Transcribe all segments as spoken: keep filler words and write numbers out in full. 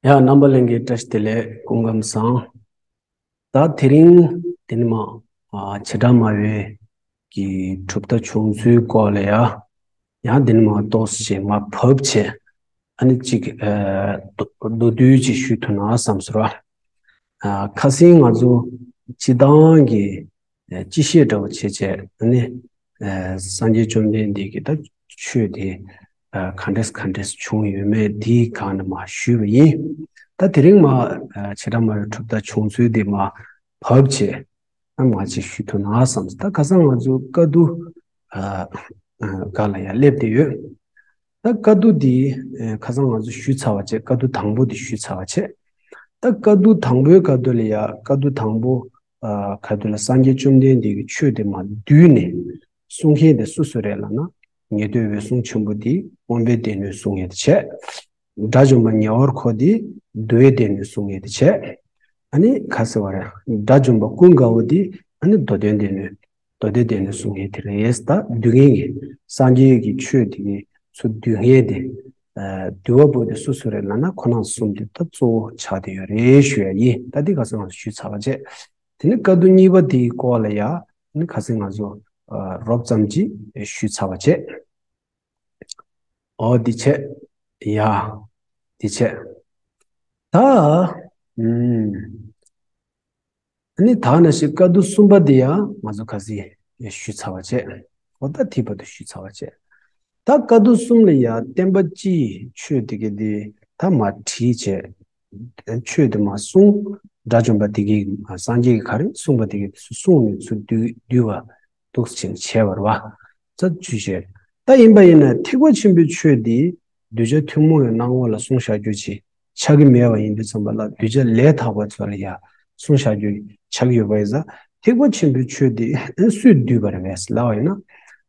ཡ། རྣམ་པ་ལྷན་རྒྱས་བཀྲ་ཤིས་བདེ་ལེགས། སྐུ་ཁམས་བཟང་། ད་དེ་རིང་འདི་ནས་མར་ཨ་བྱེ་བྲག་སྨྲ་བའི་གི་གྲུབ་མཐའ་བྱུང་ཚུལ་སྐོར་ལ་ཡ། ཡང་འདི་ནས་མར་ཏོག་ཙམ་ཅིག་མར་བབས་བྱས། ཨ་ནི་ཅིག་ཨ་མདོར་བསྡུས་ཅིག་ཞུ་ཐུབ་ན་བསམ་སོང་ར། ཨ་ཁ་སང་ང་ཚོ་སྤྱིར་བཏང་གི་ཨ་སྤྱི་བཤད་འདྲ་བོ་བྱས་བྱས། ཨ་ནི་ཨ་སངས་རྒྱས་བཅོམ་ལྡན་འདས་ཀྱི་ད་ཆོས་དེ་ཨ་ག་འདྲས་ག་འདྲས་བྱུང་ཡོད་མེད་དེའི་སྒང་ནས་མར་ཞུས་པ་ཡིན། ད་དེ་རིང་མར་ཨ་བྱེ་བྲག་སྨྲ་བའི་གྲུབ་མཐའ་བྱུང་ཚུལ་དེ་མར་བབས་བྱས། ཨ་མར་ཅིག་ཞུ་ཐུབ་ན་བསམ། ད་ཁ་སང་ང་ཚོ་བཀའ་བསྡུ་ཨ་ཨ་སྒང་ལ་ཡར་སླེབས་བསྡད་ཡོད། ད་བཀའ་བསྡུ་འདི་ཨ་ཁ་སང་ང་ཚོ་ཞུས་ཚར་བ་བྱས། བཀའ་བསྡུ་དང་པོ་འདི་ཞུས་ཚར་བ་བྱས། ད་བཀའ་བསྡུ་དང་པོའི་སྐབས་དུ་ལ་ཡ། བཀའ་བསྡུ་དང་པོ་ཨ་སྐབས་དུ་ལ་སངས་རྒྱས་བཅོམ་ལྡན་འདས་ཀྱི་ཆོས་དེ་མར་བསྡུས་ནས་གསུང་མཁན་དེ་སུ་སུ་རེད་ལབ་ན། ཉན་ཐོས་འོད་སྲུང་ཆེན་པོ་འདི་དབེན་པའི་སྡེ་སྣོད་གསུང་མཁན་དེ་བྱས། དགྲ་བཅོམ་པ་ཉེ་བར་འཁོར་འདི་འདུལ་བའི་སྡེ་སྣོད་གསུང་མཁན་དེ་བྱས། ཨ་ནི་ག་ཟེར་བ་རེད། དགྲ་བཅོམ་པ་ཀུན་དགའ་བོ་འདི་ཨ་ནི་མདོ་དོན་སྡེ་སྣོད། མདོ་སྡེ་སྡེ་སྣོད་གསུང་མཁན་དེ་རེད། ད་འདུལ་མཁན་གྱི་སངས་རྒྱས་ཀྱི་ཆོས་དེ་གི་ཚུར་འདུལ་མཁན་དེ་ཨ་འདུལ་བ་པོ་དེ་སུ་སུ་རེད་ལབ་ན། ཁོ་རང་གསུམ་དེ་ད་གཙོ་བོ་ཆགས་བསྡད་ཡོད་རེད་ཞུ་ཡ་ཡིན། ད་འདི་ཁ་སང་ང་ཚོ་ཞུས་ཚར་བ་བྱས། དེ་ནས་བཀའ་བསྡུ་གཉིས་པ་དེའི་སྐོར་ལ་ཡ། ཨ་ནི་ཁ་སང་ང་ཚོ་ཨ་རོབ་ཙམ་ཅིག་ཞུས་ཚར་བ་བྱས། འོ་འདི་བྱས། ཡ། འདི་བྱས། ད་ཨུམ། ཨ་ནི་ད་ནང་བཞིན་བཀའ་བསྡུ་གསུམ་པ་འདི་ཡང་ང་ཚོ་ཁ་སང་ཞུས་ཚར་བ་བྱས། འོ་ད་དེ་བར་དུ་ཞུས་ཚར་བ་བྱས། ད་བཀའ་བསྡུ་གསུམ་ལ་ཡང་བསྟན་པ་སྤྱིའི་ཆོས་དེ་གི་དེ་ད་མར་དྲིས་བྱས། ཆོས་དེ་མར་གསུངས། དགྲ་བཅོམ་པ་དེ་གིས་སངས་རྒྱས་ཀྱིས་ག་རེ་གསུངས་པ་དེ་གི་དེ་ཚོ་གསུངས་ནས་ཚུར་བསྡུས་བསྡུས་པ་འདུག་ཅིང་བྱས་པ་རེད་བ། ཚ་ཆུ་བཤད། ད་ཡིན་པ་ཡིན་ན་ཐེག་པ་ཆེན་པོའི་ཆོས་འདི་གདུལ་བྱ་ཐུན་མོང་བའི་སྣང་ངོ་ལ་གསུངས་བཞག་རྒྱུ་ཅིག་ཆགས་ཀྱི་མེད་པ་ཡིན་དུས་ཙམ་པ་ལ། གདུལ་བྱ་ལས་དག་པ་ཚོ་ལ་ཡང་གསུངས་བཞག་རྒྱུ་ཆགས་ཀྱི་ཡོད་པ་ཡིན་ཙང་། ཐེག་པ་ཆེན་པོའི་ཆོས་འདི་སུས་བསྡུས་པ་རེད་པས་ལབ་པ་ཡིན་ན།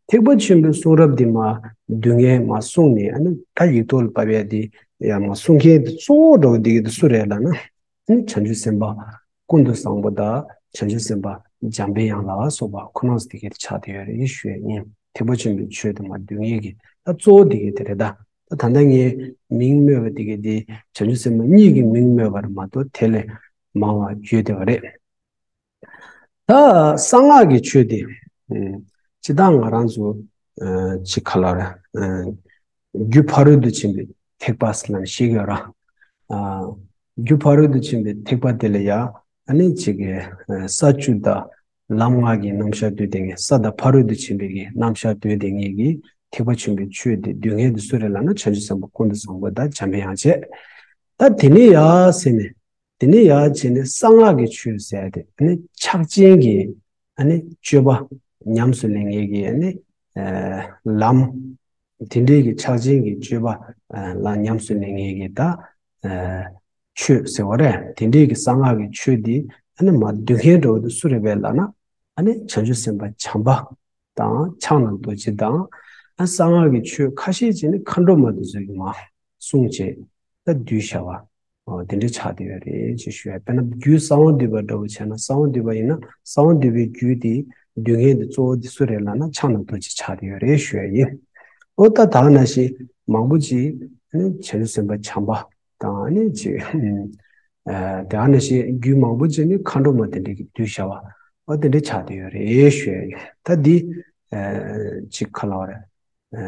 ཐེག་པ་ཆེན་པོའི་གསུང་རབ་འདི་མར་བསྡུ་མཁན་མར་གསུངས་ནས། ཨ་ནི་ད་ཡིག་ཐོག་ལ་ཕབ་ཡ་འདི་ཡང་མར་གསུང་མཁན་འདི་གཙོ་བོ་འདྲ་བོ་འདི་གི་འདི་སུ་རེད་ལབ་ན། ཨ་ནི་བྱང་ཆུབ་སེམས་དཔའ་ཀུན་ཏུ་བཟང་པོ་དང་། བྱང་ཆུབ་སེམས་དཔའ་འཇམ་པའི་དབྱངས་ལ་སོགས་པ་ཁོ་རང་ཚོ་དེ་གའི་ཆགས་བསྡད་ཡོད་རེད་ཞུ་ཡ་ཡིན། ཐེག་པ་ཆེན་པོའི་ཆོས་དེ་མར་བསྡུ་མཁན་གྱི་ད་གཙོ་བོ་དེ་གའི་དེ་རེད། ད་ད་ད་ལྟ་ངས་མིང་སྨོས་པ་དེ་གའི་དེ་བྱང་ཆུབ་སེམས་དཔའ་གཉིས་ཀྱི་མིང་སྨོས་པ་རེད་མ་གཏོགས་དེ་ལས་མང་བ་ཡོད་བསྡད་པ་རེད། ད་གསང་སྔགས་ཀྱི་ཆོས་དེ། ཨུམ། སྤྱིར་བཏང་ང་རང་ཚོ་ཨ་ཅིག་ག་ལབ་ར། ཨ་རྒྱུ་ཕ་རོལ་ཏུ་ཕྱིན་པའི་ཐེག་པ་ཟེར་ནས་བཤད་ཀྱི་ཡོད་ར། ཨ་རྒྱུ་ཕ་རོལ་ཏུ་ཕྱིན་པའི་ཐེག་པ་དེ་ལ་ཡ། ཨ་ནི་ཅིག་གི་ཨ་ས་བཅུ་དང་ལམ་ལྔ་གི་རྣམ་གཞག་སྡོད་བསྡད་མཁན། ས་དང་ཕ་རོལ་ཏུ་ཕྱིན་པའི་གི་རྣམ་གཞག་སྡོད་བསྡད་མཁན་གྱི་ཐེག་པ་ཆེན་པོའི་ཆོས་དེ་བསྡུ་མཁན་དེ་སུ་རེད་ལབ་ན། བྱང་ཆུབ་སེམས་དཔའ་ཀུན་ཏུ་བཟང་པོ་དང་འཇམ་པའི་དབྱངས་བྱས། ད་དེ་ནས་ཡ་ཟེར་ནས། དེ་ནས་ཡར་བྱས་ནས་གསང་སྔགས་ཀྱི་ཆོས་ཟེར་ཏེ། ཨ་ནི་ཕྱག་ཆེན་གྱི་ཨ་ནི་སྤྱོད་པ་ཉམས་སུ་ལེན་མཁན་གྱི་ཨ་ནི་ཨ་ལམ། དེ་འདྲའི་གི་ཕྱག་ཆེན་གྱི་སྤྱོད་པ་ཨ་ལ་ཉམས་སུ་ལེན་མཁན་གྱི་ད་ཨ་ཆོས་ཟེར་བ་རེད། དེ་འདྲའི་གི་གསང་སྔགས་ཀྱི་ཆོས་འདི་ཨ་ནི་མར་བསྡུ་མཁན་འདྲ་བོ་དེ་སུ་རེད་པས་ལབ་ན། ཨ་ནི་བྱང་ཆུབ་སེམས་དཔའ་བྱམས་པ་དང་། ཕྱག་ན་རྡོ་རྗེ་དང་། ཨ་གསང་སྔགས་ཀྱི་ཆོས་ཁ་ཤས་ཅིག་ནི་མཁའ་འགྲོ་མ་དེ་ཚོ་གིས་མར་གསུངས་བྱས་ད་བསྡུས་བཞག་པ། ཨོ་དེ་འདྲ་ཆགས་བསྡད་ཡོད་རེད་ཅེས་ཞུ་ཡ། དཔེར་ན་རྒྱུད་གསང་བ་འདུས་པ་འདྲ་བོ་བྱས་ན། གསང་བ་འདུས་པ་ཡིན་ན་གསང་བ་འདུས་པའི་རྒྱུད་དེ་བསྡུ་མཁན་དེ་གཙོ་བོ་དེ་སུ་རེད་ལབ་ན། ཕྱག་ན་རྡོ་རྗེ་ཆགས་བསྡད་ཡོད་རེད་ཞུ་ཡ་ཡིན། ཨོ་ད་ད་ནང་བཞིན་མང་པོ་ཅིག་ནི་བྱང་ཆུབ་སེམས་དཔའ་བྱམས་པ་དང་། ཨ་ནི་ཅིག་ཨ་ད་ནང་བཞིན་རྒྱུད་མང་པོ་ཅིག་ནི་མཁའ་འགྲོ་མ་དེ་འདྲ་གིས་བསྡུས་བཞག་པ། ཨོ་དེ་འདྲ་ཆགས་བསྡད་ཡོད་རེད་ཞུ་ཡ་ཡིན། ད་འདི་ཨ་ཅིག་ག་ལབ་རེད། ཨ་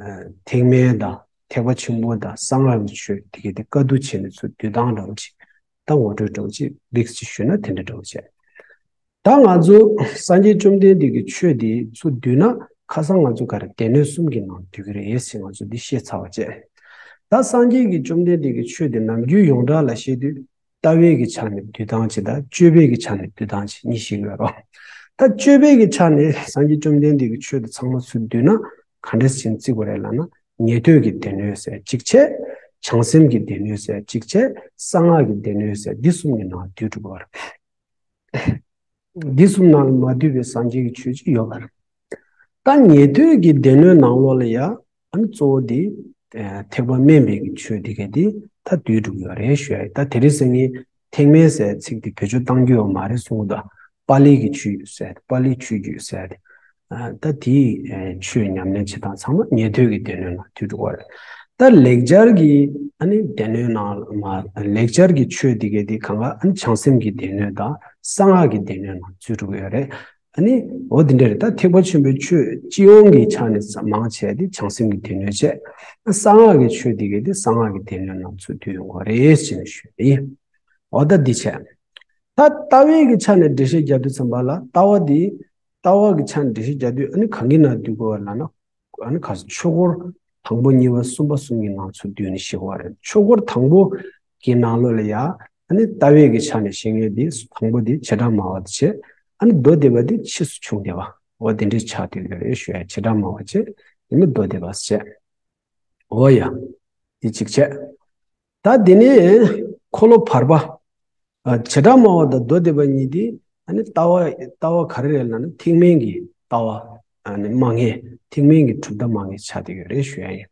ཨ་ཐེག་དམན་དང་ཐེག་པ་ཆེན་པོ་དང་གསང་སྔགས་ཀྱི་ཆོས་དེ་གའི་དེ་བཀའ་བསྡུ་བྱས་ནས་ཚུར་བསྡུ་སྟངས་འདྲ་བོ་ཅིག་ད་ངོ་སྤྲོད་འདྲ་བོ་ཅིག་རིགས་ཅིག་ཞུས་ན་དེ་འདྲ་འདྲ་བོ་བྱས། ད་ང་ཚོ་སངས་རྒྱས་བཅོམ་ལྡན་འདས་ཀྱི་ཆོས་དེ་ཚུར་བསྡུས་ན། ཁ་སང་ང་ཚོ་ག་རེ་སྡེ་སྣོད་གསུམ་གྱི་ནང་བསྡུས་ཀྱི་རེད་ཟེར་ང་ཚོ་འདི་བཤད་ཚར་བ་བྱས། ད་སངས་རྒྱས་ཀྱི་བཅོམ་ལྡན་འདས་ཀྱི་ཆོས་དེ་ནམ་རྒྱུན་ཡོངས་གྲགས་ལ་བཤད་དུས། ལྟ་བའི་གི་ཆ་ནས་བསྡུ་སྟངས་ཅིག་དང་། སྤྱོད་པའི་གི་ཆ་ནས་བསྡུ་སྟངས་ཅིག་གཉིས་ཤིག་ཡོད་རེད། ད་སྤྱོད་པའི་གི་ཆ་ནས་སངས་རྒྱས་བཅོམ་ལྡན་འདས་ཀྱི་ཆོས་དེ་ཚང་མ་ཚུར་བསྡུས་ན་ག་འདྲས་ཅིག་བརྩི་དགོས་རེད་ལབ་ན། ཉན་ཐོས་ཀྱི་སྡེ་སྣོད་ཟེར་གཅིག་བྱས། བྱང་སེམས་ཀྱི་སྡེ་སྣོད་ཟེར་གཅིག་བྱས། གསང་སྔགས་ཀྱི་སྡེ་སྣོད་ཟེར། འདི་གསུམ་གྱི་ནང་བསྡུས་འགྲོ་གི་རེད། འདི་གསུམ་ནང་མ་འདུས་པའི་སངས་རྒྱས་ཀྱི་ཆོས་ཅིག་ཡོད་པ་རེད། ད་ཉན་ཐོས་ཀྱི་སྡེ་སྣོད་ནང་ལོགས་ལ་ཡ། ཨ་ནི་གཙོ་བོ་འདི་ཨ་ཐེག་པ་དམན་པའི་གི་ཆོས་འདི་ག་འདི་ད་བསྡུས་འགྲོ་གི་ཡོད་རེད་ཞུ་ཡ་ཡིན། ད་དེ་རིང་སང་ཉིན་ཐེག་དམན་ཟེར་ཚིག་འདི་བེད་སྤྱོད་གཏང་རྒྱུ་ཡོད་མ་རེད་གསུང་གི་འདུག་པཱ་ལི་གི་ཆོས་ཟེར། པཱ་ལིའི་ཆོས་བརྒྱུད་ཟེར་ཏེ། ཨ་ད་དེའི་ཨ་ཆོས་ཉམས་ལེན་བྱེད་སྟངས་ཚང་མ་ཉན་ཐོས་ཀྱི་སྡེ་སྣོད་ནང་བསྡུས་འགྲོ་གི་ཡོད་རེད། ད་ལེགས་སྦྱར་གྱི་ཨ་ནི་སྡེ་སྣོད་ནང་མ་ལེགས་སྦྱར་གྱི་ཆོས་འདི་གའི་འདི་གང་ག་ཨ་ནི་བྱང་སེམས་ཀྱི་སྡེ་སྣོད་དང་གསང་སྔགས་ཀྱི་སྡེ་སྣོད་ནང་ཚུད་འགྲོ་གི་ཡོད་རེད། ཨ་ནི་འོ་འདི་འདྲ་རེད། ད་ཐེག་པ་ཆེན་པོའི་ཆོས་སྤྱི་ཡོངས་ཀྱི་ཆ་ནས་མང་ཆེ་འདི་བྱང་སེམས་ཀྱི་སྡེ་སྣོད་བྱས། གསང་སྔགས་ཀྱི་ཆོས་འདི་གའི་འདི་གསང་སྔགས་ཀྱི་སྡེ་སྣོད་ནང་ཚུད་འདུས་ཡོང་གི་རེད་ཅེས་ནས་ཞུས་པ་ཡིན། འོ་ད་འདི་བྱས། ད་ལྟ་བའི་གི་ཆ་ནས་འགྲེལ་བཤད་རྒྱག་དུས་ཙམ་པ་ལ་ལྟ་བ་འདི་ལྟ་བ་གི་ཆ་ནས་འགྲེལ་བཤད་རྒྱག་དུས་ཨ་ནི་གང་གི་ནང་འདུས་དགོས་པ་ལབ་ན། ཨ་ནི་ག་ས་ཆོས་འཁོར་དང་པོ་གཉིས་པ་གསུམ་པ་གསུམ་གྱི་ནང་ཚུད་འདུས་ནས་ཤེས་དགོས་པ་རེད། ཆོས་འཁོར་དང་པོ་གི་ནང་ལོགས་ལ་ཡ་ཨ་ནི་ལྟ་བའི་གི་ཆ་ནས་བཤད་མཁན་འདི་དང་པོ་འདི་བྱེ་བྲག་སྨྲ་བ་དེ་བྱས། ཨ་ནི་མདོ་སྡེ་པ་འདི་ཕྱིས་སུ་བྱུང་སྡེ་པ་འོ་དེ་འདྲའི་ཆགས་བསྡད་ཡོད་རེད་ཞུ་ཡ། བྱེ་བྲག་སྨྲ་བ་བྱས་ཨ་ནི་མདོ་སྡེ་པ་བྱས། འོ་ཡ། འདི་གཅིག་བྱས། ད་འདི་ནས་འཁོར་ལོ་བར་པ། ཨ་བྱེ་བྲག་སྨྲ་བ་དང་མདོ་སྡེ་པ་གཉིས་དེ་ཨ་ནི་ལྟ་བ་ལྟ་བ་ག་རེ་རེད་ལབ་ན་ཐེག་དམན་གྱི་ལྟ་བ་ཨ་ནི་སྨྲ་མཁན། ཐེག་དམན་གྱི་གྲུབ་མཐའ་སྨྲ་མཁན་ཆགས་བསྡད་ཡོད་རེད་ཞུ་ཡ་ཡིན།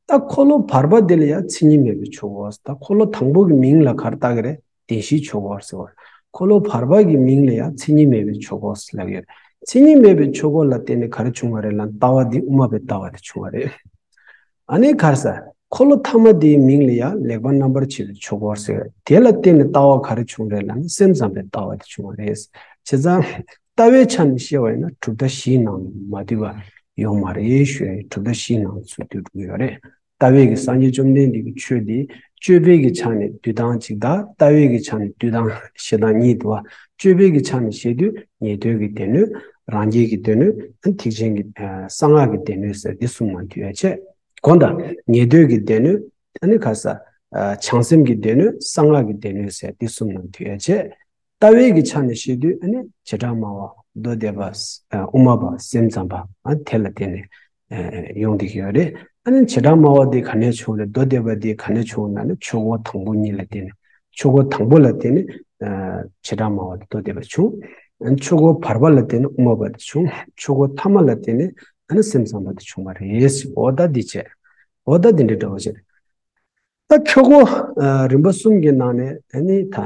ད་འཁོར་ལོ་བར་པ་འདི་ལ་ཡང་མཚན་ཉིད་མེད་པའི་ཆོས་འཁོར། ད་འཁོར་ལོ་དང་པོ་གི་མིང་ལ་ག་རེ་བཏགས་ཀྱི་རེད། བདེན་བཞིའི་ཆོས་འཁོར་ཟེར་བ། འཁོར་ལོ་བར་པ་གི་མིང་ལ་ཡང་མཚན་ཉིད་མེད་པའི་ཆོས་འཁོར་ལབ་ཀྱི་ཡོད། མཚན་ཉིད་མེད་པའི་ཆོས་འཁོར་ལ་བརྟེན་ནས་ག་རེ་བྱུང་བ་རེད་ལབ་ན་ལྟ་བ་འདི་དབུ་མ་པའི་ལྟ་བ་དེ་བྱུང་བ་རེད། ཨ་ནི་ག་རེ་ཟེར། འཁོར་ལོ་ཐ་མ་དེའི་མིང་ལ་ཡང་ལེགས་པར་རྣམ་པར་ཕྱེ་བའི་ཆོས་འཁོར་ཟེར། དེ་ལ་བརྟེན་ནས་ལྟ་བ་ག་རེ་བྱུང་རེད་ལབ་ན་སེམས་ཙམ་པའི་ལྟ་བ་དེ་བྱུང་བ་རེད། བྱས་ཙང་ལྟ་བའི་ཆ་ནས་བཤད་པ་ཡིན་ན་གྲུབ་མཐའ་བཞིའི་ནང་མ་འདུས་པ་ཡོད་མ་རེད་ཞུ་ཡ་ཡིན། གྲུབ་མཐའ་བཞིའི་ནང་ཚུད་འདུས་འགྲོ་གི་ཡོད་རེད། ལྟ་བའི་གི་སངས་རྒྱས་བཅོམ་ལྡན་འདས་ཀྱི་ཆོས་འདི་སྤྱོད་པའི་གི་ཆ་ནས་འདུས་སྟངས་གཅིག་དང་ལྟ་བའི་གི་ཆ་ནས་འདུས་སྟངས་བཤད་སྟངས་གཉིས་འདུག་བ། སྤྱོད་པའི་གི་ཆ་ནས་བཤད་དུས་ཉན་ཐོས་ཀྱི་སྡེ་སྣོད། རང་རྒྱལ་གྱི་སྡེ་སྣོད། ཐེག་ཆེན་གྱི་གསང་སྔགས་ཀྱི་སྡེ་སྣོད་ཟེར་འདི་གསུམ་ནང་འདུས་ཡ་བྱས། གོང་དང་ཉན་ཐོས་ཀྱི་སྡེ་སྣོད། ཨ་ནི་ག་རེ་ཟེར། བྱང་སེམས་ཀྱི་སྡེ་སྣོད། གསང་སྔགས་ཀྱི་སྡེ་སྣོད་ཟེར་འདི་གསུམ་ནང་འདུས་ཡ་བྱས། ལྟ་བའི་གི་ཆ་ནས་བཤད་དུས་ཨ་ནི་བྱེ་བྲག་སྨྲ་བ། མདོ་སྡེ་པ། དབུ་མ་པ། སེམས་ཙམ་པ། ཨ་དེ་ལ་བརྟེན་ནས་ཡོང་བསྡད་ཀྱི་ཡོད་རེད། ཨ་ནི་བྱེ་བྲག་སྨྲ་བ་དེ་ག་ནས་བྱུང་རེད། མདོ་སྡེ་པ་དེ་ག་ནས་བྱུང་ན་ནི་ཆོས་འཁོར་དང་པོ་གཉིས་ལ་བརྟེན་ནས། ཆོས་འཁོར་དང་པོ་ལ་བརྟེན་ནས་བྱེ་བྲག་སྨྲ་བ་དང་མདོ་སྡེ་པ་བྱུང་། ཨ་ནི་ཆོས་འཁོར་བར་པ་ལ་བརྟེན་ནས་དབུ་མ་པ་དེ་བྱུང་། ཆོས་འཁོར་ཐ་མ་ལ་བརྟེན་ནས་ཨ་ནི་སེམས་ཙམ་པ་དེ་བྱུང་བ་རེད། འོ་ད་འདི་བྱས། འོ་ད་འདི་འདྲའི་འདྲ་བོ་བྱས། ད་ཆོས་འཁོར་རིམ་པ་གསུམ་གྱི་ནང་ནས་ཨ་ནི་ད་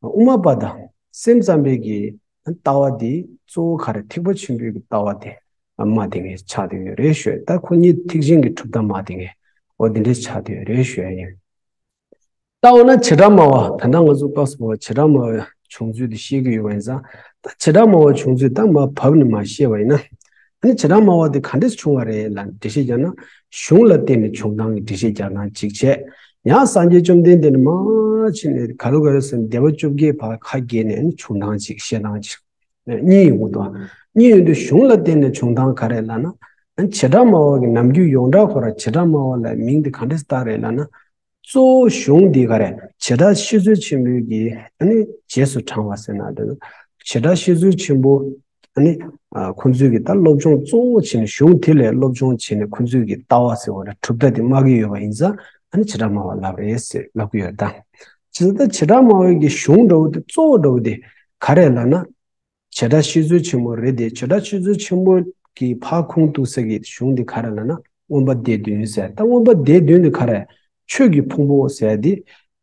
དབུ་མ་པ་དང་སེམས་ཙམ་པའི་གི་ལྟ་བ་འདི་གཙོ་བོ་ག་རེ། ཐེག་པ་ཆེན་པོའི་གི་ལྟ་བ་དེ་སྨྲ་བསྡད་མཁན་ཆགས་བསྡད་ཡོད་རེད་ཞུ། ད་ཁོ་གཉིས་ཐེག་ཆེན་གྱི་གྲུབ་མཐའ་སྨྲ་བསྡད་མཁན་འོ་འདི་འདྲས་ཆགས་བསྡད་ཡོད་རེད་ཞུ་ཡ་ཡིན། ད་འོ་ན་བྱེ་བྲག་སྨྲ་བ། ད་ལྟ་ང་ཚོ་སྐབས་སུ་བབས་པ་བྱེ་བྲག་སྨྲ་བའི་བྱུང་ཚུལ་དེ་ཤེས་ཀྱི་ཡོད་པ་ཡིན་ཙང་། ད་བྱེ་བྲག་སྨྲ་བའི་བྱུང་ཚུལ་ད་མར་བབས་ནས་མར་བཤད་པ་ཡིན་ན། ཨ་ནི་བྱེ་བྲག་སྨྲ་བ་དེ་ག་འདྲས་བྱུང་བ་རེད་ལབ་འགྲེལ་བཤད་རྒྱག་ན། གཞུང་ལ་བརྟེན་ནས་བྱུང་སྟངས་ཀྱི་འགྲེལ་བཤད་རྒྱག་སྟངས་གཅིག་བྱས། ཡང་སངས་རྒྱས་བཅོམ་ལྡན་འདས་ནས་མར་ཕྱིན་ནས་ག་ལོ་ག་ལོ་ཟེར་ནས་སྡེ་པ་བཅོ་བརྒྱད་བར་ཁ་གྱེས་ནས་ཨ་ནི་བྱུང་སྟངས་གཅིག། བཤད་སྟངས་གཅིག་གཉིས་ཡོང་གི་འདུག་གཉིས་ཡོང་དུས་གཞུང་ལ་བརྟེན་ནས་བྱུང་སྟངས་ག་རེ་ལབ་ན། ཨ་ནི་བྱེ་བྲག་སྨྲ་བ་གི་ནམ་རྒྱུན་ཡོངས་གྲགས་ཁོ་ར་བྱེ་བྲག་སྨྲ་བ་ལ་མིང་དེ་ག་འདྲས་བཏགས་རེད་ལབ་ན། གཙོ་བོ་གཞུང་འདི་ག་རེ། བྱེ་བྲག་བཤད་མཛོད་ཆེན་པོའི་གི་ཨ་ནི་རྗེས་སུ་འབྲང་བ་ཟེར་ན་འདོད། བྱེ་བྲག་བཤད་མཛོད་ཆེན་པོ་ཨ་ནི་ཨ་ཁོང་ཚོའི་གི་ད་སློབ་སྦྱོང་གཙོ་བོ་བྱས་ནས་གཞུང་དེ་ལས་སློབ་སྦྱོང་བྱས་ནས་ཁོང་ཚོའི་གི་ལྟ་བ་ཟེར་བ་རེད། གྲུབ་མཐའ་དེ་སྨྲ་གི་ཡོད་པ་ཡིན་ཙང་ཨ་ནི་བྱེ་བྲག་སྨྲ་བ་ལབ་རེད་ཟེར་ལབ་གི་ཡོད་ད། བྱས་ཙང་ད་བྱེ་བྲག་སྨྲ་བའི་གི་གཞུང་འདྲ་བོ་དེ་གཙོ་བོ་འདྲ་བོ་དེ་ག་རེ་ལབ་ན། བྱེ་བྲག་བཤད་མཛོད་ཆེན་མོ་རེད་དེ། བྱེ་བྲག་བཤད་མཛོད་ཆེན་མོ་གི་ཕར་ཁུངས་གཏུགས་ས་གི་གཞུང་འདི་ག་རེ་ལབ་ན་མངོན་པ་སྡེ་བདུན་ཟེར། ད་མངོན་པ་སྡེ་བདུན་འདི་ག་རེ། ཆོས་ཀྱི་ཕུང་པོ་ཟེར་འདི་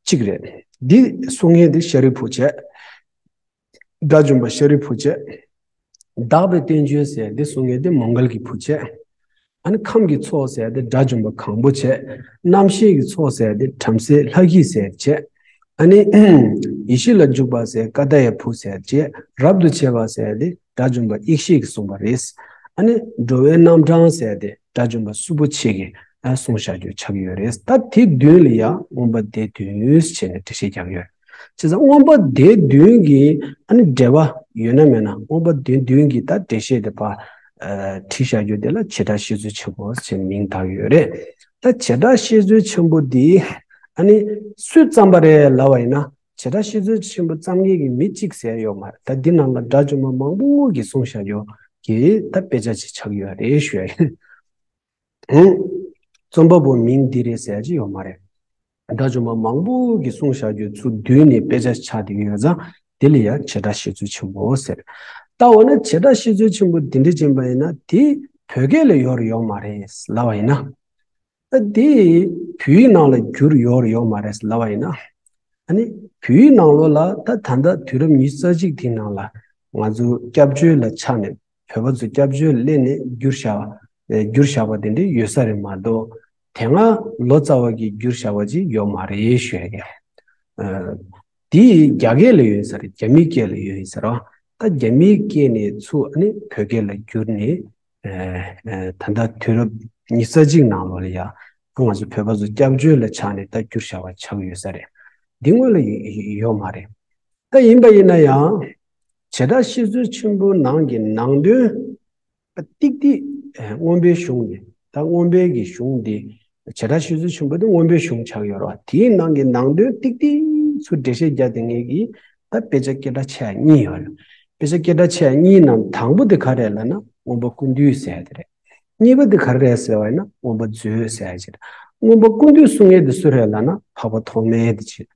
གཅིག་རེད། འདི་གསུང་མཁན་འདི་ཤཱ་རིའི་བུ་བྱས། དགྲ་བཅོམ་པ་ཤཱ་རིའི་བུ་བྱས། དག་པའི་བསྟན་བཅོས་ཟེར་འདི་གསུང་མཁན་འདི་མོའུ་འགལ་གྱི་བུ་བྱས། ཨ་ནི་ཁམས་ཀྱི་ཚོགས་ཟེར་ཏེ་དགྲ་བཅོམ་པ་གང་པོ་བྱས། རྣམ་ཤེས་ཀྱི་ཚོགས་ཟེར་ཏེ་བྲམ་ཟེ་ལྷ་བཞི་ཟེར་བྱས། ཨ་ནི་ཡེ་ཤེས་ལ་འཇུག་པ་ཟེར་ཀ་ཏྱ་ཡའི་བུ་ཟེར་བྱས། རབ་ཏུ་བྱེད་པ་ཟེར་ཏེ་དགྲ་བཅོམ་པ་ཡེ་ཤེས་ཀྱིས་གསུངས་པ་རེད། ཨ་ནི་འགྲོ་བའི་རྣམ་གྲངས་ཟེར་ཏེ་དགྲ་བཅོམ་པ་གསུམ་པོ་ཆེ་གིས་ཨ་གསུངས་བཞག་རྒྱུ་ཆགས་ཀྱི་ཡོད་རེད། ད་དེ་བདུན་ལ་ཡང་མངོན་པ་སྡེ་བདུན་ཟེར་ནས་འགྲེལ་བཤད་རྒྱག་གི་ཡོད། བྱས་ཙང་མངོན་པ་སྡེ་བདུན་གྱི་ཨ་ནི་འགྲེལ་པ་ཡོད་ན་མེད་ན། མངོན་པ་སྡེ་བདུན་གྱི་ད་འགྲེལ་བཤད་དེ་ཕར་ཨ་བྲིས་བཞག་རྒྱུ་དེ་ལ་བྱེ་བྲག་བཤད་མཛོད་ཆེན་པོ་ཞེས་མིང་བཏགས་ཡོད་རེད། ད་བྱེ་བྲག་བཤད་མཛོད་ཆེན་པོ་འདི་ཨ་ནི་སུས་བརྩམས་པ་རེད་ལབ་པ་ཡིན་ན། བྱེ་བྲག་བཤད་མཛོད་ཆེན་པོ་བརྩམས་མཁན་གྱི་མི་གཅིག་ཟེར་ཡོད་མ་རེད། ད་འདི་ནང་ལ་དགྲ་བཅོམ་པ་མང་པོ་གིས་གསུངས་བཞག་རྒྱུ་གི་ད་དཔེ་ཆ་ཅིག་ཆགས་ཀྱི་ཡོད་རེད་ཞུ་ཡ་ཡིན། རྩོམ་པ་པོ་མིང་འདི་རེད་ཟེར་གྱི་ཡོད་མ་རེད། དགྲ་བཅོམ་པ་མང་པོ་གིས་གསུངས་བཞག་རྒྱུ་ཚུར་བསྡུས་ནས་དཔེ་ཆ་ཆགས་བསྡད་ཀྱི་ཡོད་ཙང་དེ་ལ་ཡང་བྱེ་བྲག་བཤད་མཛོད་ཆེན་པོ་ཟེར། ད་འོ་ན་བྱེ་བྲག་བཤད་མཛོད་ཆེན་པོ་འདི་འདྲ་ཅན་པ་ཡིན་ན་དེ་བོད་སྐད་ལ་ཡོད་རེད་ཡོད་མ་རེད་ལབ་པ་ཡིན་ན། ད་དེ་བོད་ཡིག་ནང་ལ་བསྒྱུར་ཡོད་རེད་ཡོད་མ་རེད་ལབ་པ་ཡིན་ན། ཨ་ནི་བོད་ཡིག་ནང་ལོགས་ལ་ད་ད་ལྟ་དུས་རབས་ཉི་ཤུ་རྩ་གཅིག་དེའི་ནང་ལ་ང་ཚོ་སྐྱབས་བཅོལ་ལ་ཆགས་ནས་བོད་པ་ཚོ་སྐྱབས་བཅོལ་སླེབས་ནས་བསྒྱུར་བཞག་པ་བསྒྱུར་བཞག་པ་དེ་འདྲ་ཡོད་ས་རེད་མ་གཏོགས། དེ་སྔ་ལོ་ཙཱ་བ་གིས་བསྒྱུར་བཞག་པ་ཅིག་ཡོད་མ་རེད་ཞུ་ཡ་ཡིན། ཨ། དེ་རྒྱ་སྐད་ལ་ཡོད་ས་རེད། རྒྱ་མིའི་སྐད་ལ་ཡོད་ས་རེད། ད་རྒྱ་མིའི་སྐད་ནས་ཚུར་ཨ་ནི་བོད་སྐད་ལ་བསྒྱུར་ནས། ཨ། ཨ། ད་ལྟ་དུས་རབས་ཉི་ཤུ་རྩ་གཅིག་ནང་ལོགས་ལ་ཡ། ང་ཚོ་བོད་པ་ཚོ་སྐྱབས་བཅོལ་ལ་ཆགས་ནས་ད་བསྒྱུར་བཞག་པ་ཆགས་ཡོད་ས་རེད། འདི་སྔོན་ལ་ཡོད་མ་རེད། ད་ཡིན་པ་ཡིན་ན་ཡང་། བྱེ་བྲག་བཤད་སྲོལ་ཆེན་པོའི་ནང་གི་ནང་དོན་ཏིག་ཏིག་ཨ། མངོན་པའི་གཞུང་འདི། ད་མངོན་པའི་གི་གཞུང་འདི། བྱེ་བྲག་བཤད་སྲོལ་ཆེན་པོ་འདི་མངོན་པའི་གཞུང་ཆགས་ཡོད་རེད་བ། དེའི་ནང་གི་ནང་དོན་ཏིག་ཏིག་ཚུར་འགྲེལ་བཤད་རྒྱག་བསྡད་མཁན་གྱི་ད་དཔེ་ཆ་སྐད་གྲགས་ཆེ་བ་གཉིས་ཡོད་རེད། དཔེ་ཆ་སྐད་གྲགས་ཆེ་བ་གཉིས་ནང་དང་པོ་དེ་ག་རེ་རེད་ལབ་ན་མངོན་པ་ཀུན་བཏུས་ཟེར་ཡ་དེ་རེད། གཉིས་པ་དེ་ག་རེ་རེད་ཟེར་བ་ཡིན་ན་མངོན་པ་མཛོད་ཟེར་ཡ་ཅིག་རེད། མངོན་པ་ཀུན་བཏུས་གསུང་མཁན་དེ་སུ་རེད་ལབ་ན་འཕགས་པ་ཐོགས་མེད་དེ་ཅིག་